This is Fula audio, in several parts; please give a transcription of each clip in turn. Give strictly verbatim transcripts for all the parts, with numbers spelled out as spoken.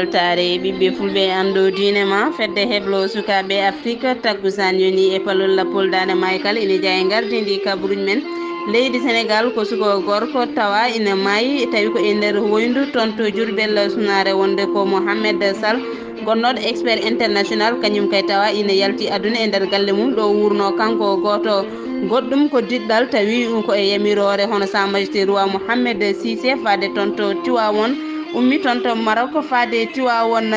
Weltaare ɓiɓɓe fulɓe, anndu diine ma. Fedde heblo sukaaɓe Afrik takkusaan yoni e palol lappol Daande Maayo kala ina jeyaa e ngardiindi kabaruuji men. Leydi Senegaal ko suko gorko tawa ina maayi, tawi ko e nder woyndu toon to Jurbel, sunaare wonde ko Mohamed Sall, gonnooɗo expert international, kañum kay tawa ina yalti aduna e nder galle mum ɗo wuurno kanko gooto. Goɗɗum ko diɗɗal tawi ko e yamiroore hono Sa Majesté Roi Mohamed Sise faade toon to Tiwaawoon, ummi toon to Maroc faade Tiwaawoon.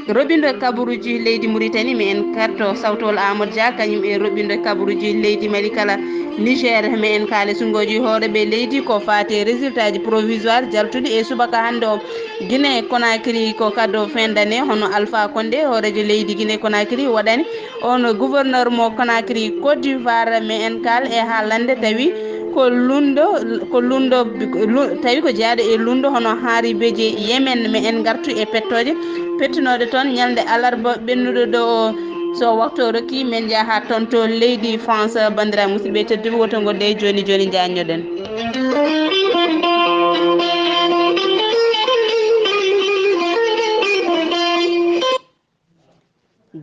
Roɓindo kabaruuji leydi Muritani, mi en karto sawtowol Amadou Dia, kañum e roɓindo kabaruuji leydi Mali kala. Niger, mi en kaale sunngoji hooreɓe leydi ko faate résultat ji provisoire jaltuɗi e subaka hannde o. Guinée Conakry ko cadeau fin d'année, hono Alpha Condé, hoorejo leydi Guinée Conakry, waɗani on gouverneur mo Conakry. Côte d'Ivoire, mi en kaal e haalande tawi ko lundo, ko lundo, lu-, tawi ko jeyaaɗo e lundo hono Henri Bédié Yémen. Mi en ngartu e pettooje pettunooɗe toon ñalnde alarba ɓennuɗo ɗo o. So waktu o rokki, men njaha toon to leydi France. Banndiraaɓe musidɓe tedduɓe, woto ngonɗe jooni jooni njaññoɗen.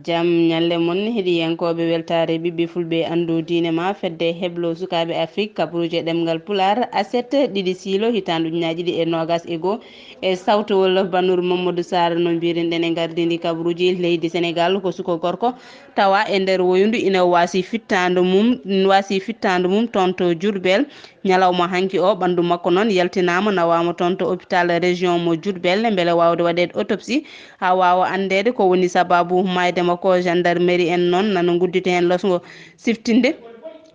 Jam ñalle mon, heɗiyankooɓe Weltaare Ɓiɓɓe Fulɓe, Anndu Diine Ma, Fedde Heblo Sukaaɓe Afrik, Kabaruuji Ɗemngal Pulaar, aset ɗiɗi siilo, hitaande ujunaaji ɗiɗi e noogas e goo, e sawtowol Banur Mamadou Sarr. No mbiirinɗen e ngardiindi kabaruuji leydi Senegaal, ko suko gorko tawa e nder woyndu ina waasi fittaandu mum, waasi fittaandu mum toon to Jurbel. Ñalawma hanki o, ɓanndu makko noon yaltinaama, nawaama toon to hôpital région mo Diourbel, mbele waawde waɗeede autopsie, haa waawa anndeede ko woni sabaabu maayde makko. Gendarmerie en noon nana nguddita heen losngo siftinde,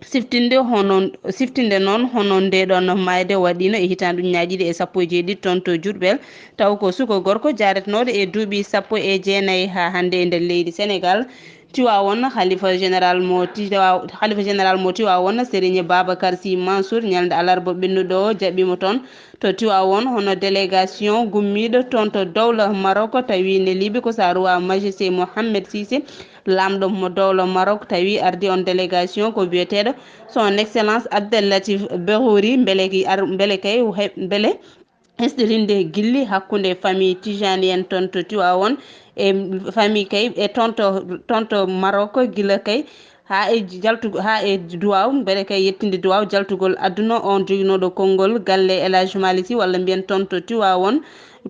siftinde hono, siftinde noon hono ndee ɗoon maayde waɗiino e hitaande ujunaaji ɗiɗi e sappo e jeeɗiɗi toon to Diourbel, taw ko suko gorko jaaretnooɗo e duuɓi sappo e jeenayi haa hannde e nder leydi Senegaal. Tiwaawoon, Khalifa Général mo Tiwa-, Khalifa Général mo Tiwaawoon, Serigne Babacar Sy Mansour, ñalnde alarba ɓennuɗo o, jaɓɓiima toon to Tiwaawoon, hono délégation gummiiɗo toon to dowla Maroc, tawi ne liɓi ko Sa Roi Majesté Mohamed Sise, laamɗo mo dowla Maroc, tawi ardi on délégation ko biyeteeɗo Son Excellence Abdel Latif Berouri, mbele ki ar-, mbele kay he-, mbele hesɗitinde gilli hakkunde famille Tijani en toon to Tiwaawoon e famille kay e toon to, toon to Maroc, gila kay haa e jaltu-, haa e duwaaw, mbele kay yettinde duwaaw jaltugol aduna on joginooɗo konngol galle El Hadj Malick Sy, walla mbiyen toon to Tiwaawoon.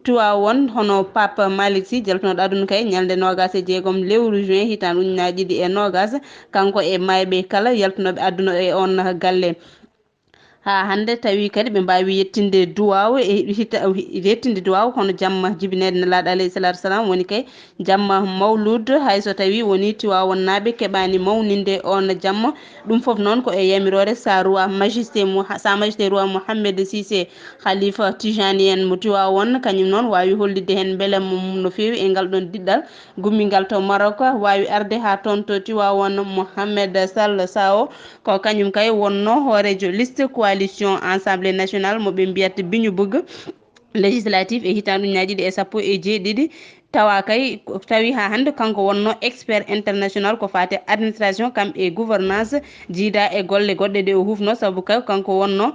Tiwaawoon, hono Pape Malick Sy, jaltunooɗo aduna kay ñalnde noogas e jeegom lewru juin hitaande ujunaaji ɗiɗi e noogas, kanko e maayɓe kala yaltunooɓe aduna e on galle. Haa hannde tawi kadi ɓe mbaawi yettinde duwaaw e hita-, yettinde duwaaw hono jamma jibineede Nelaaɗo alayhi salaatu salaam, woni kay jamma mawlud, hay so tawi woni Tiwaawonnaaɓe keɓaani mawninde on jamma. Ɗum fof noon ko e yamiroore Sa Roi Majesté Mo-, Sa Majesté Roi Mohamed Sise, Khalifa Tijani en mo Tiwaawoon, kañum noon waawi hollitde heen mbelamma mum no feewi e ngal ɗoon diɗɗal gummingal to Maroc, waawi arde haa toon to Tiwaawoon. Mohamed Sall Sao, ko kañum kay wonnoo hooreejo liste coalition Assemblée Nationale mo ɓe mbiyata Biñu Bugg, législatif e hitaande ujunaaji ɗiɗi e sappo e jeeɗiɗi. Tawa kay, tawi haa hannde kanko wonnoo expert international ko faati administration kam e gouvernance, jiida e golle goɗɗe ɗe o hufnoo, sabu kay kanko wonnoo,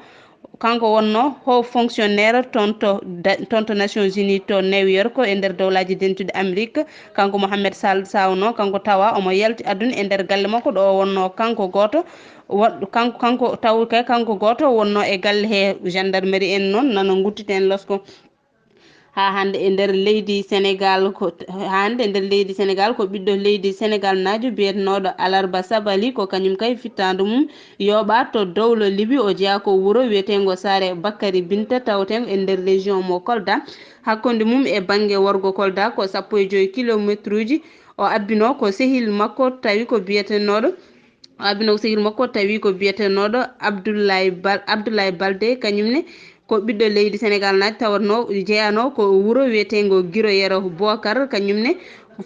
kanko wonnoo haut fonctionnaire toon to da-, toon to Nations Unies to New York e nder Dowlaaji Dentuɗi Amérique. Kanko Mohamed Sall Sao noon, kanko tawa omo yalti aduna e nder galle makko ɗo o wonnoo kanko gooto. Wa-, kanko, kanko taw kay kanko gooto wonnoo e galle he gendarmerie en noon nana nguddita en losko. Haa hannde e nder leydi Senegaal ko, haa hannde e nder leydi Senegaal ko ɓiɗɗo leydi Senegaal naajo biyetenooɗo Alarba Sabali, ko kañum kay fittaandu mum yooɓaa to dowlo Libi. O jeyaa ko wuro wiyeteengo Saare Bakkari Binta, taweteengo e nder région mo Kolda. Hakkunde mum e bannge worgo Kolda ko sappo e joy kilometruuji. O abbinoo ko sehil makko, tawi ko biyetenooɗo, o abbinoo ko sehil makko, tawi ko biyetenooɗo Abdoulaye Bal-, Abdoulaye Balde, kañum ne ko ɓiɗɗo leydi Senegaal naajo, tawatnoo jeyanoo ko wuro wiyeteengo Giro Yero Bokar, kañum ne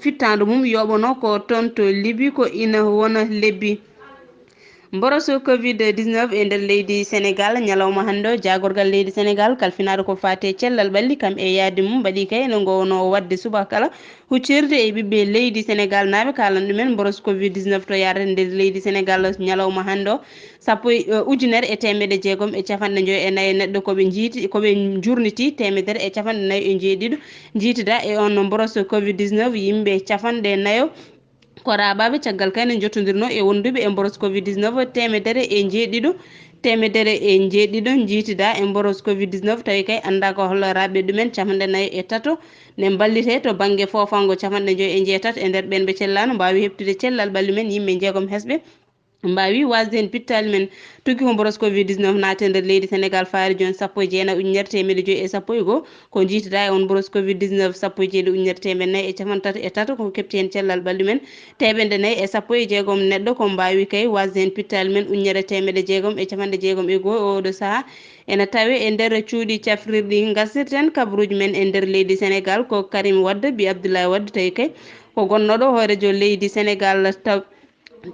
fittaandu mum yooɓanoo ko toon to Libi, ko ina wona lebbi. Mboroso covid dix-neuf e nder leydi Senegal, ñalawma hannde o, jaagorgal leydi Senegal kalfinaaɗo ko faati e cellal ɓalli, kam e yaadi mum, mbaɗi kay no ngoowno waɗde subaka kala huccirde e ɓiɓɓe leydi Senegal naaɓe, kaalan ɗumen mboroso covid dix-neuf to yaarata e nder leydi Senegal ñalawma hannde o, sappo e, eh, ujunere e teemedde jeegom e capanɗe njoy e nayi neɗɗo ko ɓe njiiti, ko ɓe njurniti, teemedere e capanɗe nayi e njeeɗiɗo njiitida e on mboroso covid dix-neuf, yimɓe capanɗe nayo ko raaɓaaɓe, caggal kay nde njottondirnoo e wonduɓe e mboros covid dix-neuf, teemedere e njeeɗiɗo, teemedere e njeeɗiɗo njiitidaa e mboros covid dix-neuf, tawi kay anndaa ko hol raaɓɓe ɗumen, capanɗe nayi e tato nde mballitee to bannge foofaango, capanɗe njoy e njeetato e nder ɓeen ɓe cellaano mbaawi heɓtude cellal ɓalli men, yimɓe njeegom hesɓe mbaawi waasde heen pittaali men. Tuggi ko mboros covid dix-neuf naati e nder leydi Senegal faari jooni sappo e jeenayi ujunere teemedde joy e sappo e goo, ko njiitidaa e on mboros covid dix-neuf, sappo e jeeɗiɗi ujunere teemedde nayi e capanɗe tati e tato ko keɓti heen cellal ɓalli men, teemedde nayi e sappo e jeegom neɗɗo ko mbaawi kay waasde heen pittaali men, ujunere teemedde jeegom e capanɗe jeegom e goo. E ooɗoo sahaa ena tawee e nder cuuɗi cafrirɗi. Ngasirten kabaruuji men e nder leydi Senegal, ko Karim Wade, ɓii Abdoulaye Wade, tawi kay ko gonnooɗo hooreejo leydi Senegal taw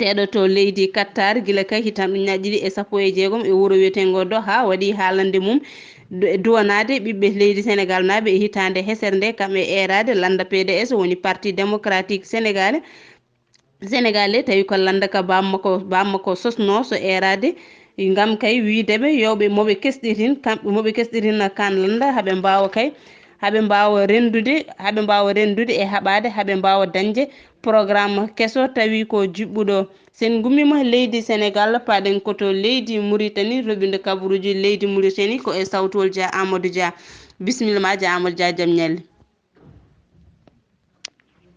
teeɗo to leydi Qatar gila kay hitaande ujunaaji ɗiɗi e sappo e jeegom e wuro wiyeteengo Doha, waɗi haalande mum du-, duwanaade ɓiɓɓe leydi Senegal naaɓe e hitaande hesere nde, kam e eeraade lannda P D S, woni Parti Démocratique Sénégalais, Sénégalais, tawi ko lannda ka bammakko, bammakko sosnoo so eeraade, ngam kay wiyde ɓe yo ɓe, mo ɓe kesɗitin, kamɓe mo ɓe kesɗitin kaan lannda, haɓe mbaawa kay, haɓe mbaawa renndude, haɓe mbaawa renndude e haɓaade, haɓe mbaawa dañde programme keso, tawi ko jiɓɓuɗo. So en ngummiima leydi Senegal, paaɗen ko to leydi Muritani, roɓinde kabaruuji leydi Muritani ko e sawtuwol Dia Amadou Dia. Bisimilla ma, Dia Amadou Dia, jam ñalli.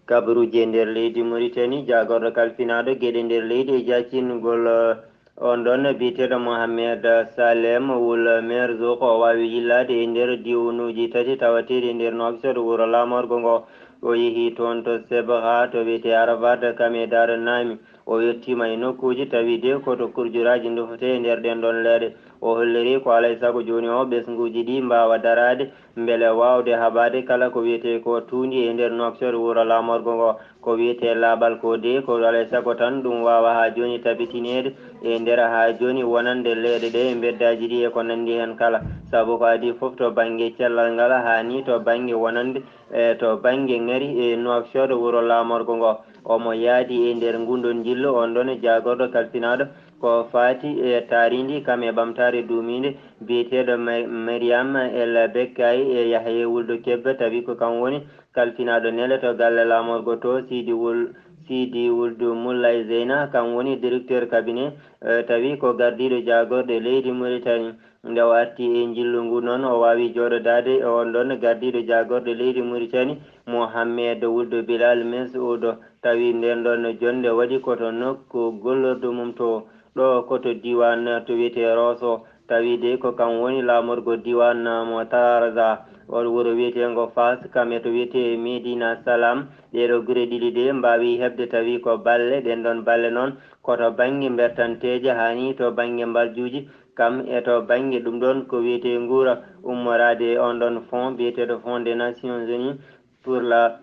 Kabaruuji e nder leydi Muritani, jaagorɗo kalfinaaɗo geɗe nder leydi e jaacinnugol, eh, on ɗon biyeteeɗo Mohamed Salem Wul Merzouk, o waawi yillaade e nder diiwanuuji tati tawateeɗi e nder Nouakchott, wuro laamorgo ngo. O yehi toon to Sebha, to wiyetee Arafat, kam e Dar Nami. O yettiima e nokkuuji tawi de ko to kurjuraaji ndufetee e nder ɗeen ɗoon leeɗe. O holliri ko alaa e sago jooni o ɓesnguuji ɗi mbaawa daraade mbele waawde haɓaade kala ko wiyetee ko tuundi e nder Nouakchott, wuro laamorgo ngo. Ko wiyetee laaɓal ko de ko alaa e sago tan ɗum waawa haa jooni tabitineede e nder haa jooni wonande leeɗe ɗe e mbeddaaji ɗi e ko nanndi heen kala. Sabu ko adii fof to bannge cellal ngal haa ni to bannge wonande, e to bannge ŋari e Nouakchott, wuro laamorgo ngo. Omo yaadi e nder nguu ɗoon njillu on ɗoon jaagorɗo kalfinaaɗo ko faati e taariindi kam e ɓamtaare duumiinde biyeteeɗo Ma-, Mariam El Bekkay e Yahya Wuldu Kebbe, tawi ko kam woni kalfinaaɗo nele to galle laamorgo to, Sidi Wul-, Sidi Wuldu Mullay Zeyna, kam woni directeur cabinet, eh, tawi ko gardiiɗo jaagorɗe leydi Muritani. Nde o arti e njillu ngu noon, o waawi jooɗodaade e on ɗoon gardiiɗo jaagorɗe leydi Muritani, Mohammed Wuldu Bilal Mes'uud, tawi ndeen ɗoon jonnde waɗi ko to nokku gollordu mum to, ɗo ko to diiwaan to wiyetee Rooso, tawi de ko kam woni laamorgo diiwaan mo Tararza, on wuro wiyeteengo Faas, kam e to wiyetee Medina Salaam. Ɗee ɗoo gure ɗiɗi de mbaawi heɓde tawi ko balle, ɗeen ɗoon balle noon ko to bannge mbertanteeje, haa ni to bannge mbaljuuji, kam e to bannge ɗum ɗoon ko wiyetee nguura ummoraade e on ɗoon fonds biyeteeɗo Fonds des Nations Unies pour la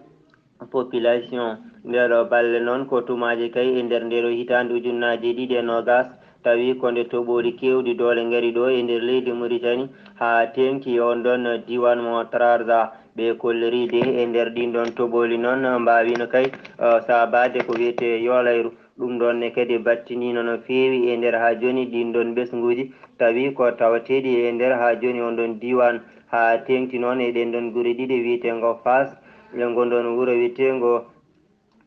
Population. Ndee ɗoo balle noon ko tumaaje kay e nder ndee ɗoo hitaande ujunnaaje ɗiɗi e noogaas, tawi ko nde toɓooli keewɗi doole ngari ɗo e nder leydi Muritani, haa teeŋti e on ɗoon diiwaan mo Trarza. Ɓe kolliri de e nder ɗiin ɗoon toɓooli noon mbaawiino kay, eh, saabaade ko wiyetee yoolayru. Ɗum ɗoon ne kadi battindiino no feewi e nder haa jooni ɗiin ɗoon ɓesnguuji, tawi ko tawateeɗi e nder haa jooni on ɗoon diiwaan, haa teeŋti noon e ɗeen ɗoon gure ɗiɗi wiyeteengo Faas, e ngon ɗoon wuro wiyeteengo,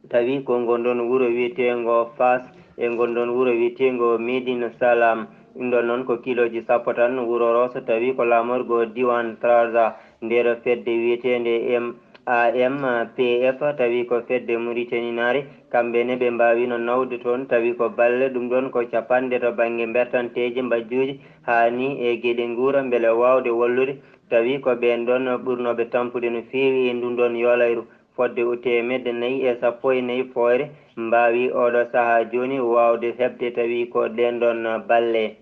tawi ko ngon ɗoon wuro wiyeteengo Faas, e ngon ɗoon wuro wiyeteengo Medina Salaam. Ɗum ɗoon noon ko kilooji sappo tan wuro Rooso, tawi ko laamorgo diiwaan Trarza. Ndee ɗoo fedde wiyeteende M A M P F, tawi ko fedde Muritaninare, kamɓe ne ɓe mbaawiino nawde toon, tawi ko balle, ɗum ɗoon ko capanɗe to bannge mbertanteeje mbajjuuji, haa ni e geɗe nguura, mbele waawde wallude, tawi ko ɓeen ɗoon ɓurnooɓe tampude no feewi e ndun ɗoon yoolayru, fodde o teemedde nayi e sappo e nayi fooyre, mbaawi ooɗoo sahaa jooni waawde heɓde, tawi ko ɗeen ɗoon balle.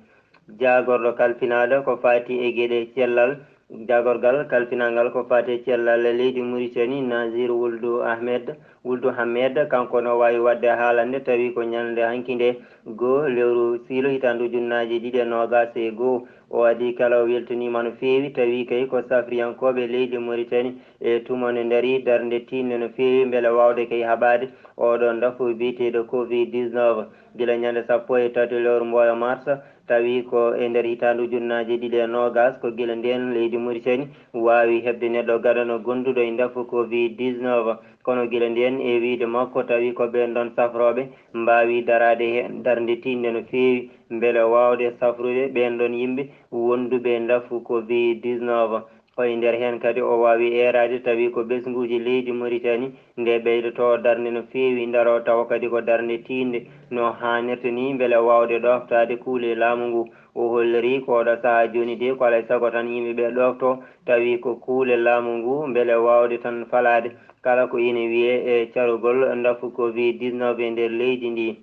Jaagorɗo kalfinaaɗo ko faati e geɗe cellal, Jagorgal kalfinangal ko fate cellal leydi Mauritanie, Nazir Wuldu Ahmed, Wuldu Hammed, kanko no waawi waɗde haalande, tawi ko ñalnde hanki nde, goo lewru siilo hitaande ujunnaaji ɗiɗi e noogaas e goo. O adii kala, o weltaniima no feewi, tawi kay ko safriyankooɓe leydi Mauritanie e tuma no ndari darnde tiiɗnde no feewi mbele waawde kay haɓaade oɗo ndafu biyeteeɗo covid dix-neuf. Gila ñande sappo e tati lewru mboyo mars, tawi ko e nder hitaande ujunnaaji ɗiɗi e noogaas, ko gila ndeen leydi Mauritanie waawi heɓde neɗɗo gadano gonduɗo e ndafu covid dix-neuf. Kono gila ndeen, e wiyde makko, tawi ko ɓeen ɗoon safrooɓe mbaawi daraade heen darnde tiiɗnde no feewi, mbele waawde safrude ɓeen ɗoon yimɓe wonduɓe e ndafu covid dix-neuf. O e nder heen kadi o waawi eeraade, tawi ko ɓesnguuji leydi Mauritanie nde ɓeydotoo darnde no feewi, ndaroo tawa kadi ko darnde tiiɗnde no haanirta ni, mbele waawde ɗooftaade kuule laamu ngu. O holliri ko oɗo sahaa jooni de, ko alaa e sago tan yimɓe ɓe ɗoofto, tawi ko kuule laamu ngu, mbele waawde tan falaade kala ko ina wiyee e carugol ndafu covid dix-neuf e nder leydi ndi.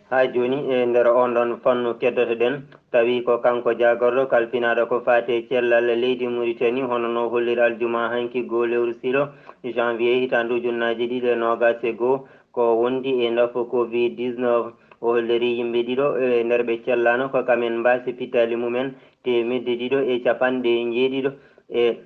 Haa jooni, e nder on ɗon fannu keddoto-ɗen, tawi ko kanko jaagorɗo kalfinaaɗo ko faati e cellal leydi Mauritanie, hono no holliri aljuma hanki goo lewru siilo janvier hitaande ujunnaaji ɗiɗi e noogaas e goo, ko wondi e ndafu covid dix-neuf. O holliri yimɓe ɗiɗo e nder ɓe cellaano ko kamen mbaasi pittaali mumen teemedde ɗiɗo e capanɗe njeeɗiɗo e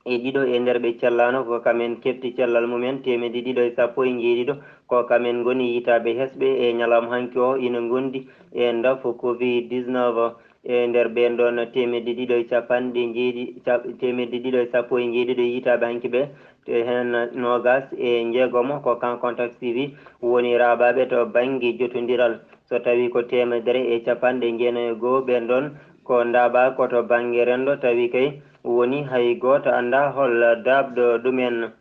e ɗiɗo e nder ɓe cellaano, ko kamen keɓti cellal mumen teemedde ɗiɗo e sappo e njeeɗiɗo. Ko kamen ngoni yiytaaɓe hesɓe e ñalawma hanki o ina ngondi e ndafu covid dix-neuf. E nder ɓeen ɗoon teemedde ɗiɗo e capanɗe njeeɗi-, cap-, teemedde ɗiɗo e sappo e njeeɗiɗo yiytaaɓe hanki ɓe, e heen noogaas e njeegomo ko cas contact suivi woni raaɓaaɓe to bannge jotondiral. So tawii ko teemedere e capanɗe jeenayi e goo ɓeen ɗoon ko ndaaɓaa ko to bannge renndo, tawi kay woni hay gooto anndaa hol daaɓɗo ɗum en.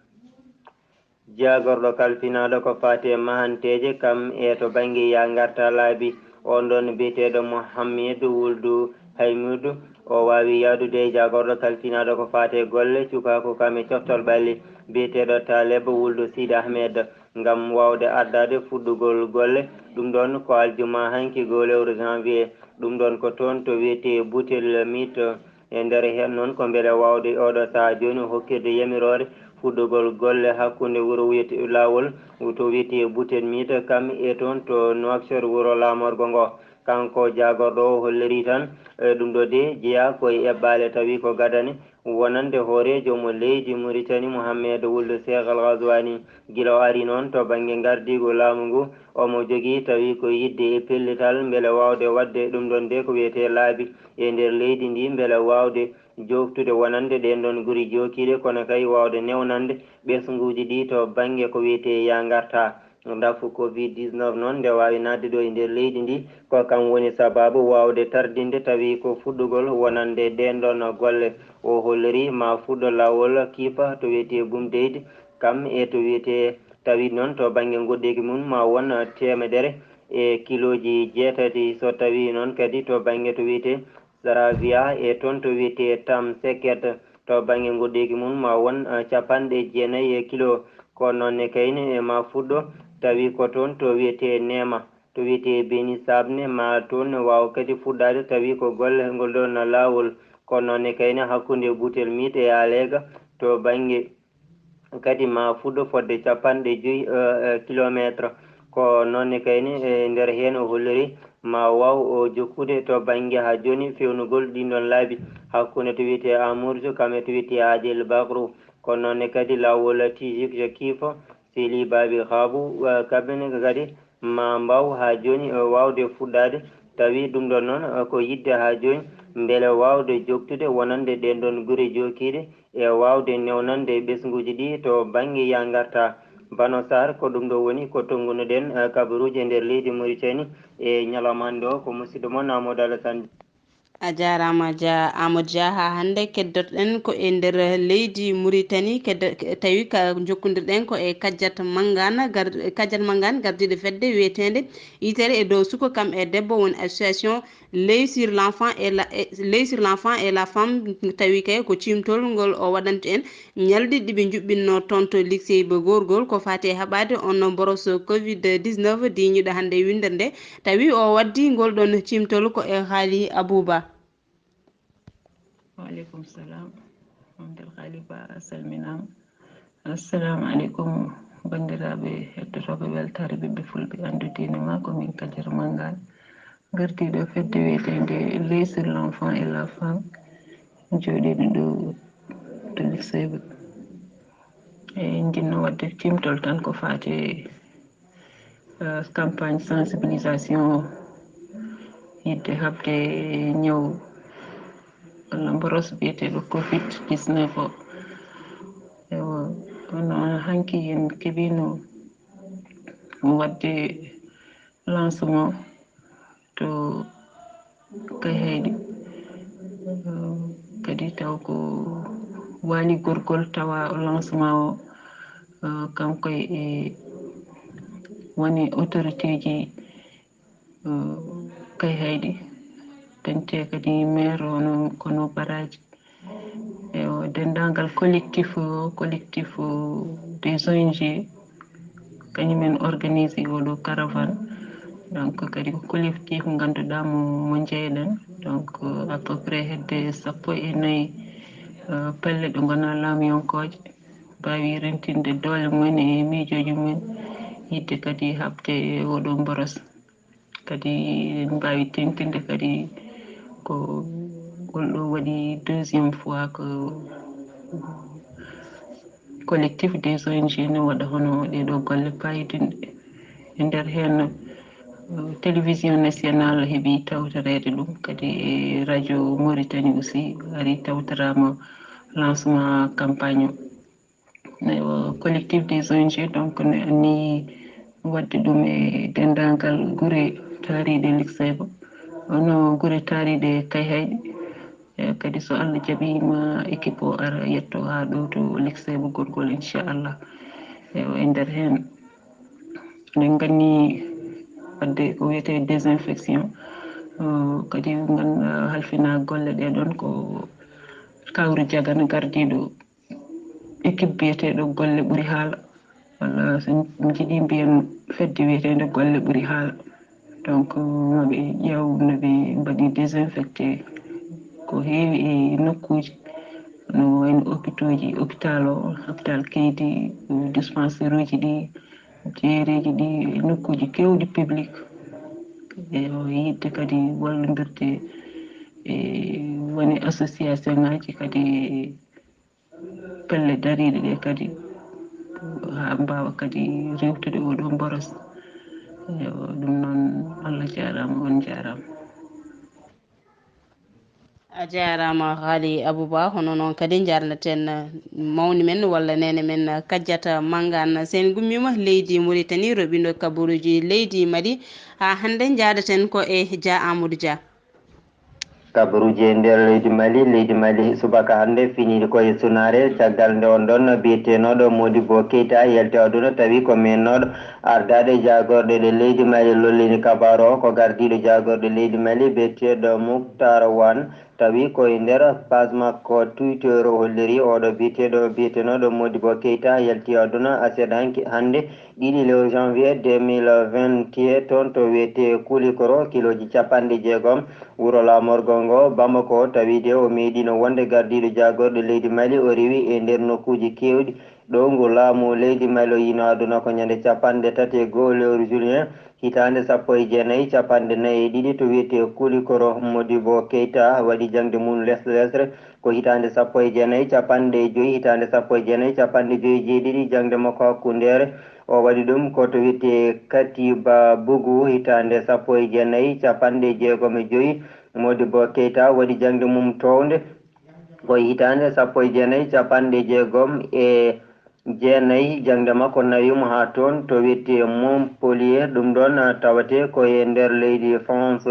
Jaagorɗo kalfinaaɗo ko faati e mahanteeje kam e to bannge yaa ngarta laabi, oon ɗoon biyeteeɗo Mohammed Wuldu Haymudu, o waawi yahdude e jaagorɗo kalfinaaɗo ko faati e golle cukaaku kam e coftal ɓalli biyeteeɗo Taleb Wuldu Siidi Ahmed. Ngam waawde ardaade fuɗɗugol golle. Ɗum ɗoon ko aljuma hanki goo lewru janvier. Ɗum ɗoon ko toon to wiyetee Butel Mit. E nder heen noon ko mbele waawde oɗo sahaa jooni hokkirde yamiroore fuɗɗugol golle hakkunde wuro wiyetee laawol to wiyetee Butel Mit kam e toon to Nouakchott wuro laamorgo ngo. Kanko jaagorɗo o holliri tan, e ɗum ɗo de jeyaa ko e eɓɓaale tawi ko gadane wonande hooreejo mo leydi Mauritanie Mohamed Wuld Cheikh Al Ghazouani. Gila o ari noon to bannge ngardiigu laamu ngu, omo jogii tawi ko yiɗde e pellital mbele waawde waɗde ɗum ɗoon de ko wiyetee laabi e nder leydi ndi mbele waawde jooftude wonande ɗeen ɗoon guri jookiiɗe, kono kay waawde newnande ɓesnguuji ɗi to bannge ko wiyetee yaa ngarta. Ndafu covid dix-neuf noon nde waawi naatde ɗo e nder leydi ndi, ko kam woni sabaabu waawde tardinde tawi ko fuɗɗugol wonande ɗeen ɗoon golle. O holliri ma fuɗɗo laawol kiifa to wiyetee Boumdeid, kam e to wiyetee tawi noon to bannge ngoɗɗeeki mum ma won teemedere e kilooji jeetati. So tawii noon kadi to bannge to wiyetee Zaravia e toon to wiyetee Tam Seket, to bannge ngoɗɗeeki mum ma won, eh, capanɗe jeenayi e kilo. Ko noon ne kayne e ma fuɗɗo, tawi ko toon to wiyetee Neema, to wiyetee Beni Sabne, ma toon ne waawa kadi fuɗɗaade, tawi ko golle ngol ɗoon laawol. Ko noon ne kayne hakkunde Butel Mit e Aleega, to bannge kadi ma fuɗɗo fodde capanɗe joyi, eh, eh, kilometre. Ko noon ne kayne e nder heen o holliri ma waaw o jokkude to bannge haa jooni feewnugol ɗiin ɗoon laabi hakkunde to wiyetee Amourdiou kam e to wiyetee Adel Bakrou. Ko noon ne kadi laawol Tijik Jakif, Seli Babi Khabu, eh, kaɓɓene kadi ma mbaaw haa jooni, eh, waawde fuɗɗaade. Tawi ɗum ɗoon noon, eh, ko yiɗde haa jooni mbele waawde joktude wonande ɗeen ɗoon gure jookiiɗe e waawde newnande ɓesnguuji ɗi to bannge yaa ngarta. Bano Sarr, ko ɗum ɗo woni ko tonnguno-ɗen, eh, kabaruuji e nder leydi Mauritanie e ñalawma hannde o. Ko musidɗo mon Amadou Alassane. A jaaraama, Dia, Amadou Dia. Haa hannde keddoto-ɗen ko e nder leydi Mauritanie, keddo-, tawi ka njokkondir-ɗen ko e Kajjat Mangane, gar-, Kajjat Mangane, gardiiɗo fedde wiyeteende Yitere e dow suko kam e debbo, woni association L'œil sur l'enfant et la, et L'œil sur l'enfant et la femme, tawi kay ko ciimtol ngol o waɗantu en ñalɗi ɗi ɓe njuɓɓinno toon to lycée bo gorgol ko faati e haɓaade on boros covid dix-neuf diiñuɗo hannde e winndere nde, tawi o waddi ngol ɗoon ciimtol ko e Haali Abouba. Waaleykum salam. Mamdel Khalifa, a salminaama. Assalamu aleykum, banndiraaɓe hettotooɓe weltaare ɓiɓɓe fulɓe, anndu diine ma ko min Kadiata Mangane, gardiiɗo fedde wiyeteende L'œil sur l'enfant et la femme, jooɗiiɗo ɗo to Luxeuil. E jinno waɗde cimtol tan ko faati e campagne sensibilisation o, yiɗde haɓde ñaw walla mboros biyeteeɗo covid dix-neuf o. Ewa, kono hanki en keɓino waɗde lancement to Kayhayɗi. Kadi taw ko waali gorgol tawa lancement o, kanko e woni autorité ji Kayhayɗi, dañte kadi maire o, noon kono baraji e o denndaangal collectif o, collectif des O N G, kañum en organisi oɗo caravane. Donc kadi ko collectif ngannduɗaa mo mo njeyɗen, donc à peu près hedde sappo e nayi pelle ɗo ngonaa laamiyankooje, mbaawi rentinde doole mumen e miijooji mumen, yiɗde kadi haɓde e oɗo mboros. Kadi en mbaawi teeŋtinde kadi ko ngol ɗo waɗi deuxième fois ko collectif des O N G ne waɗa hono ɗeɗo golle payidinɗe. E nder heen télévision nationale heɓi tawtoreede ɗum, kadi e radio Mauritanie aussi ari tawtoraama lancement campagne o. Collectif des O N G donc ne anniyi waɗde ɗum e denndaangal gure taariiɗe Luxeuil, hono gure taariiɗe Kayhayɗi. Kadi so Allah jaɓiima équipe o ara yetto haa ɗo to Luxeuil gorgol, inchallah. E nder heen eɗen nganni waɗde ko wiyetee désinfection, kadi ngan halfina golle ɗe ɗon ko Kawru Jagana gardiiɗo équipe biyeteeɗo golle ɓuri haala, walla so mi jiɗi mbiyen fedde wiyeteende golle ɓuri haala. Donc maɓe ƴeew no ɓe mbaɗi désinfecté ko heewi e nokkuuji, no wayno hôpitaux ji, hôpital o, hôpital Keydi, dispensaire uji ɗi, jeereji ɗi, e nokkuuji keewɗi public. E o yiɗde kadi wallondirde e woni association ngaji kadi pelle dariiɗe ɗe kadi haa mbaawa kadi rewtude oɗo mboros. Ewa, ɗum noon, Allah jaaraama, on jaaraama. A jaaraama Haali Abuba, hono noon kadi njaarnaten mawni men walla neene men Kajjata Mangane. So en ngummiima leydi Muritani, roɓindo kabaruuji leydi Mali, haa hannde njaadaten ko e Dia Amadou Dia. Kabaruuji e nder leydi Mali. Leydi Mali subaka hannde finiɗi ko e sunaare, caggal nde on ɗon biyetenooɗo Modibo Keita yalti aduna, tawi ko meennooɗo ardaade jaagorɗe ɗe leydi Mali lollini. Kabaaru o ko gardiiɗo jaagorɗe leydi Mali biyeteeɗo Muktar Wan, tawi ko e nder page makko Twitter o holliri. Oɗo biyeteeɗo, biyetenooɗo Modibo Keita yalti aduna aset hanki hannde ɗiɗi lewru janvier deux mille vingt et un toon to wiyetee Kulikoro, kilooji capanɗe jeegom wuro laamorgo ngo Bamako. Tawi de o meeɗiino wonde gardiiɗo jaagorɗe leydi Mali, o rewi e nder nokkuuji keewɗi ɗo ngu laamu leydi Mali o yino aduna ko ñande capanɗe tati e goo lewru juillet hitaande sappo e jeenayi capanɗe nayi e ɗiɗi to wiyetee Kulikoro. Modibo Keita waɗi jaŋde mum lesre lesre ko hitaande sappo e jeenayi capanɗe joyi, hitaande sappo e jeenayi capanɗe joyi e jeeɗiɗi jaŋde makko hakkundeere. O waɗi ɗum ko to wiyetee Katiba Bugu hitaande sappo e jeenayi capanɗe jeegom e joyi. Modibo Keita waɗi jaŋde mum toownde ko hitaande sappo e jeenayi capanɗe jeegom e jeenayi. Jaŋde makko nawi mo haa toon to wiyetee Montpellier, ɗum ɗoon tawetee ko e nder leydi France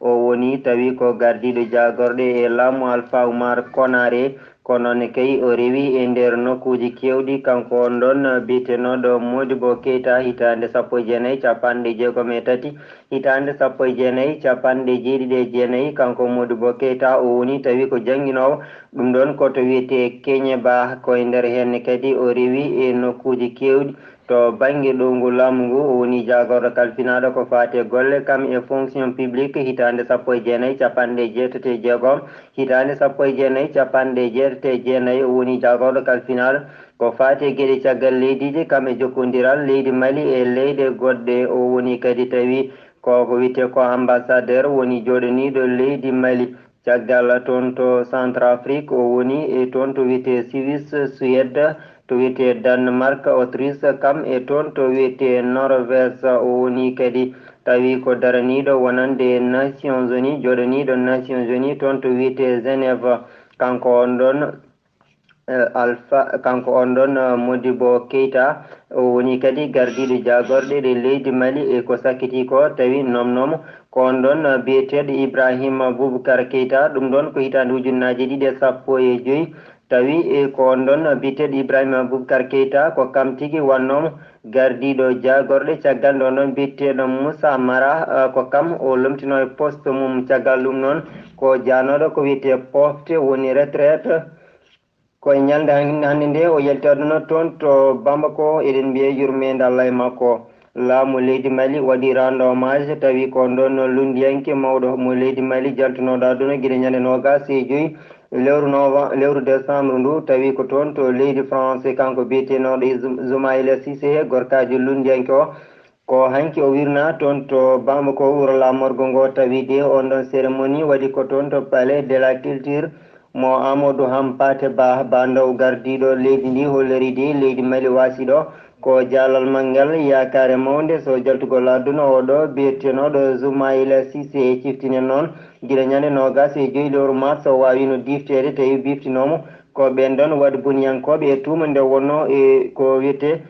o woni, tawi ko gardiiɗo jaagorɗe e laamu Alpha Oumar Konaré. Kono ne kay o rewi e nder nokkuuji keewɗi, kanko on ɗoon biyetenooɗo Modibo Keita hitaande sappo e jeenayi capanɗe jeegom e tati Hitaande sappo e jeenayi, capanɗe jeeɗiɗi e jeenayi, kanko Modibo Keita o woni tawi ko jannginoowo. Ɗum ɗoon ko to wiyetee Keñeba, ko e nder heen kadi o rewi e nokkuuji keewɗi. To bannge ɗowngu laamu ngu, o woni jaagorɗo kalfinaaɗo ko faati e golle kam e fonction publique hitaande sappo e jeenayi, capanɗe jeetati e jeegom, hitaande sappo e jeenayi, capanɗe jeetati e jeenayi, o woni jaagorɗo kalfinaaɗo ko faati e geɗe caggal leydiije kam e jokkondiral leydi Mali e leyɗe goɗɗe. O woni kadi tawi ko ko wiyetee ko ambassadeur woni jooɗaniiɗo leydi Mali. Caggal toon to Centrafrique, o woni e toon to wiyetee Suisse, Suède, to wiyetee Danemark, Autriche, kam e toon to wiyetee Norvège. O woni kadi tawi ko daraniiɗo wonande Nations Unies, jooɗaniiɗo Nations Unies toon to wiyetee Genève. Kanko on ɗoon, eh, Alpha, kanko on ɗoon, eh, Modibo Keita, o woni kadi gardiiɗo jaagorɗe ɗe leydi Mali e ko sakkitii ko tawi nomnooma ko on ɗoon, eh, biyeteeɗo Ibrahima Boubacar Keita. Ɗum ɗoon ko hitaande ujunnaaje ɗiɗi e sappo e joy. Tawi, eh, ko on ɗoon, eh, biyeteeɗo Ibrahima Boubacar Keita ko kam tigi wannooma gardiiɗo jaagorɗe. Caggal nde on ɗoon biyeteeɗo Moussa Mara, eh, ko kam o lomtinoo e poste mum. Caggal ɗum noon ko jaanooɗo ko wiyetee pofte, woni retraite. Ko e ñalnde han-, hannde nde o yalti aduna toon to Bamako, eɗen mbiya yurmeende Allah e makko. Laamu leydi Mali waɗi rendre hommage, tawi ko on ɗoon lunndiyanke mawɗo mo leydi Mali jaltunooɗo aduna gila ñande noogaas e joy lewru nova-, lewru décembre ndu, tawi ko toon to leydi France, kanko biyetenooɗo Ism-, Ismaïla Cissé, gorkaajo lunndiyanke o. Ko hanki o wirnaa toon to Bamako, wuro laamorgo ngo, tawi de on ɗon cérémonie waɗi ko toon to Palais de la Culture. Mo Amadou Hampâté Bâ, Bâ Ndao, gardiiɗo leydi ndi, holliri de leydi Mali waasi ɗo ko jaalal manngal, yaakaare mawnde so jaltugol aduna o ɗo biyetenooɗo Soumaïla Cissé. E ciftinen noon, gila ñande noogaas e joy lewru mars o waawino difteede, tawi biftinooma ko ɓeen ɗon waɗ boniyankooɓe e tuuma nde wonnoo e ko wiyetee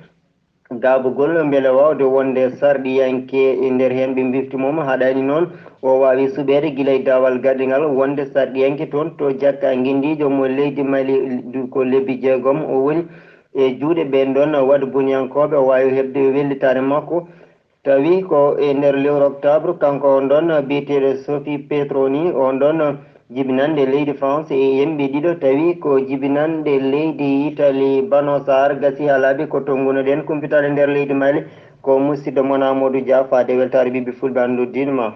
gaabugol mbele waawde wonde sarɗiyanke e nder heen. Ɓe mbifti mo, mo haɗaani noon o waawi suɓeede gila e daawal gardigal wonde sarɗiyanke toon to jakka nginndiijo mo leydi Mali. Du-, ko lebbi jeegom o woni e juuɗe ɓeen ɗoon waɗ boniyankooɓe, o waawi heɓde wellitaare makko. Tawi ko e nder lewru octobre, kanko on ɗoon biyeteeɗo Sophie Petroni, on ɗoon jibinanɗe leydi France e yimɓe ɗiɗo, tawi ko jibinanɗe leydi Italie. Bano Sahar gasi haa laaɓi ko to ngunoɗen kumpitaade nder leydi Mali. Ko musidɗo mon Amadou Dia, faade weltaare ɓiɓɓe fulɓe, anndu diin ma.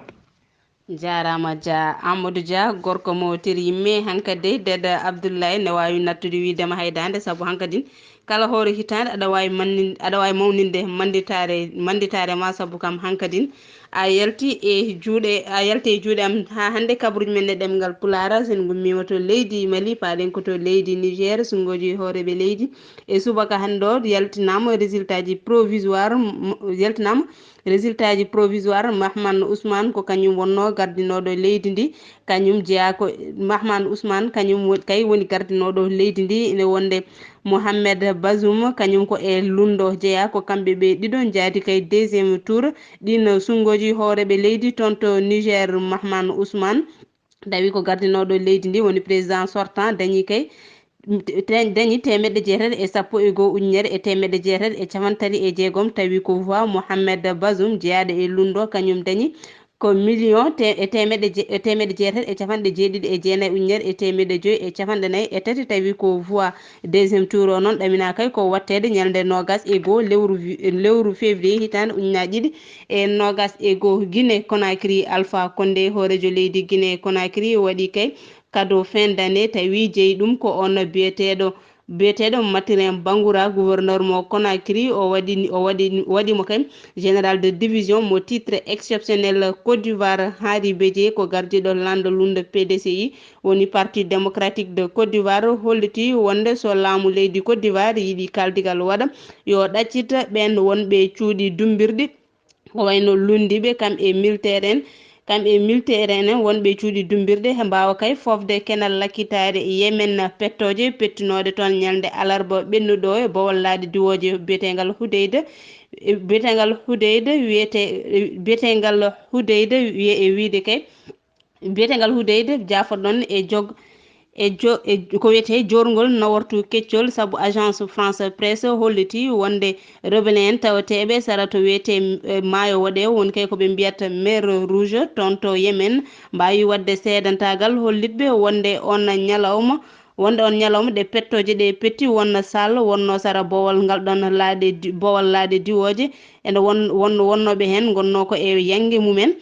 Jaaraama Dia, Amadou Dia, gorko mo tiri yimme, hankadi Deda Abdoulaye ne waawi nattude wiidema hay daande, sabu hankadin kala hoore hitaande aɗa waawi mannin-, aɗa waawi mawninde mannditaare, mannditaare ma, sabu kam hankadin a yalti e juuɗe, a yalti e juuɗe am haa hannde. Kabaruuji men e ɗemngal Pulaar, so en ngummiima to leydi Mali, paaɗen ko to leydi Niger, sunngooji hooreeɓe leydi e subaka hannde o yaltinaama résultat ji provisoire, m-, yaltinaama résultat ji provisoire. Mahman Ousmane ko kañum wonnoo gardinooɗo leydi ndi, kañum jeyaa ko, Mahman Ousmane kañum wo-, kay woni gardinooɗo leydi ndi, ine wonde Mohamed Bazoum, kañum ko e lunndo jeyaa, ko kamɓe ɓe ɗiɗo njaadi kay deuxième tour. Ɗiin sunngooji hooreeɓe leydi toon to Niger, Mahman Ousmane, tawi ko gardinooɗo leydi ndi, woni président sortant, dañi kay, te-, dañi teemeɗɗe jeetati e sappo e goo ujunere e teemeɗɗe jeetati e capanɗe tati e jeegom, tawi ko voix Mohamed Bazoum, jeyaaɗo e lunndo, kañum dañi ko million te-, e teemeɗɗe je-, e teemeɗɗe jeetati e capanɗe jeeɗiɗi e jeenayi ujunere e teemeɗɗe joy e capanɗe nayi e tati, tawi ko voix deuxième tour o noon ɗaminaa kay ko waɗteede ñalnde noogaas e goo lewru vi-, lewru février hitaande ujunaaji ɗiɗi e noogaas e goo. Guinée Conakry, Alpha Condé, hooreejo leydi Guinée Conakry, waɗi kay cadeau fin d'année, tawi jeyi ɗum ko on biyeteeɗo, biyeteeɗo Mathurin Bangoura, gouverneur mo Conakry, o waɗi, o waɗi, waɗi mo kay général de division mo titre exceptionnel. Côte d'Ivoire, Henri Bédié ko gardiiɗo lanndo lunndo P D C I, woni Parti Démocratique de Côte d'Ivoire, holliti wonde so laamu leydi Côte d'Ivoire yiɗi kaaldigal waɗa, yo ɗaccit ɓeen wonɓe cuuɗi dummbirɗi, ko wayno lunndiiɓe kam e militaire en, kam e militaire en wonɓe cuuɗi dummbirɗi, he mbaawa kay fofde kenal lakkitaare Yemen, pettooje pettinooɗe toon ñalnde alarba ɓennuɗo e Bowol Laaɗe Diwooje, biyeteengal Hudayda, biyeteengal Hudayda, wiyete, biyeteengal Hudayda, wiye e wiyde kay, biyeteengal Hudayda, jaafoɗon e jog-, E jo-, e ko wiyetee joorngol nawortu keccol, sabu Agence France Presse holliti wonde rebelle en tawateeɓe sara to wiyetee, e, maayo woɗeewo, woni kay ko ɓe mbiyata mer Rouge, toon to Yemen, mbaawi waɗde seedantaagal hollitɓe wonde on ñalawma, wonde on ñalawma ɗe pettooje ɗe petti, won saal wonno sara bowal ngal ɗon laaɗe di-, bowal laaɗe diwooje, ene won-, won-, wonnooɓe heen ngonnoo ko e yannge mumen.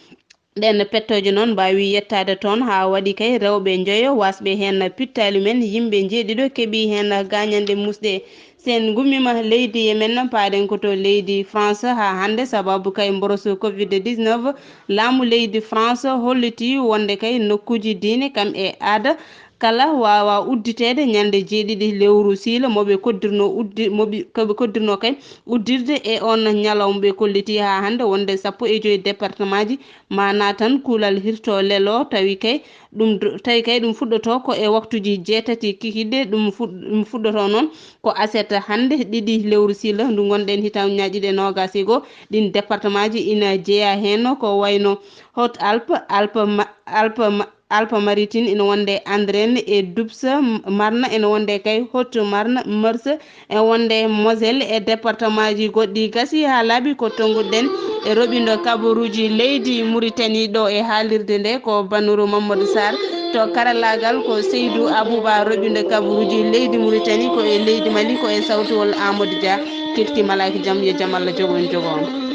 Ɗeen pettooje noon mbaawi yettaade toon haa waɗi kay rewɓe njoyo, waasɓe heen pittaali men, yimɓe njeeɗiɗo keɓi heen gaañanɗe muusɗe. So en ngummiima leydi Yemen, paaɗen ko to leydi France haa hannde, sababu kay mboros covid dix-neuf, laamu leydi France holliti wonde kay nokkuuji diine kam e aada kala waawa udditeede ñande jeeɗiɗi lewru siila mo ɓe koddirno uddi-, mo ɓe, ko ɓe koddirno kay uddirde e on ñalawma. Ɓe kolliti haa hannde wonde sappo e joy département ji ma naatan kuulal hirto lelo, tawi kay ɗum do-, tawi kay ɗum fuɗɗoto ko e waktuuji jeetati kikiɗe. Ɗum fuɗ-, ɗum fuɗɗoto noon ko aset hannde, ɗiɗi lewru siila ndu ngonɗen, hitaande ujunnaaje ɗiɗi e noogaas e goo. Ɗiin département ji ina jeyaa heen ko wayno Haute-Alpes, Alpes Ma-, Alpes Ma-, Alpes-Maritimes, ina wonde Andrin e Doubs, Marne ina wonde kay Haute-Marne, Meuse e wonde Moselle e département ji goɗɗi. Gasi haa laaɓi, ko tonnguɗen e roɓindo kabaruuji leydi Mauritanie ɗo e haalirde nde ko Banuru Mamadou Sarr, to karallaagal ko Seydou Abouba, roɓindo kabaruuji leydi Mauritanie ko e leydi Mali ko e sawtuwol Amadou Dia. Kifti malaaki jam, yo jam Allah jogo on jogo on.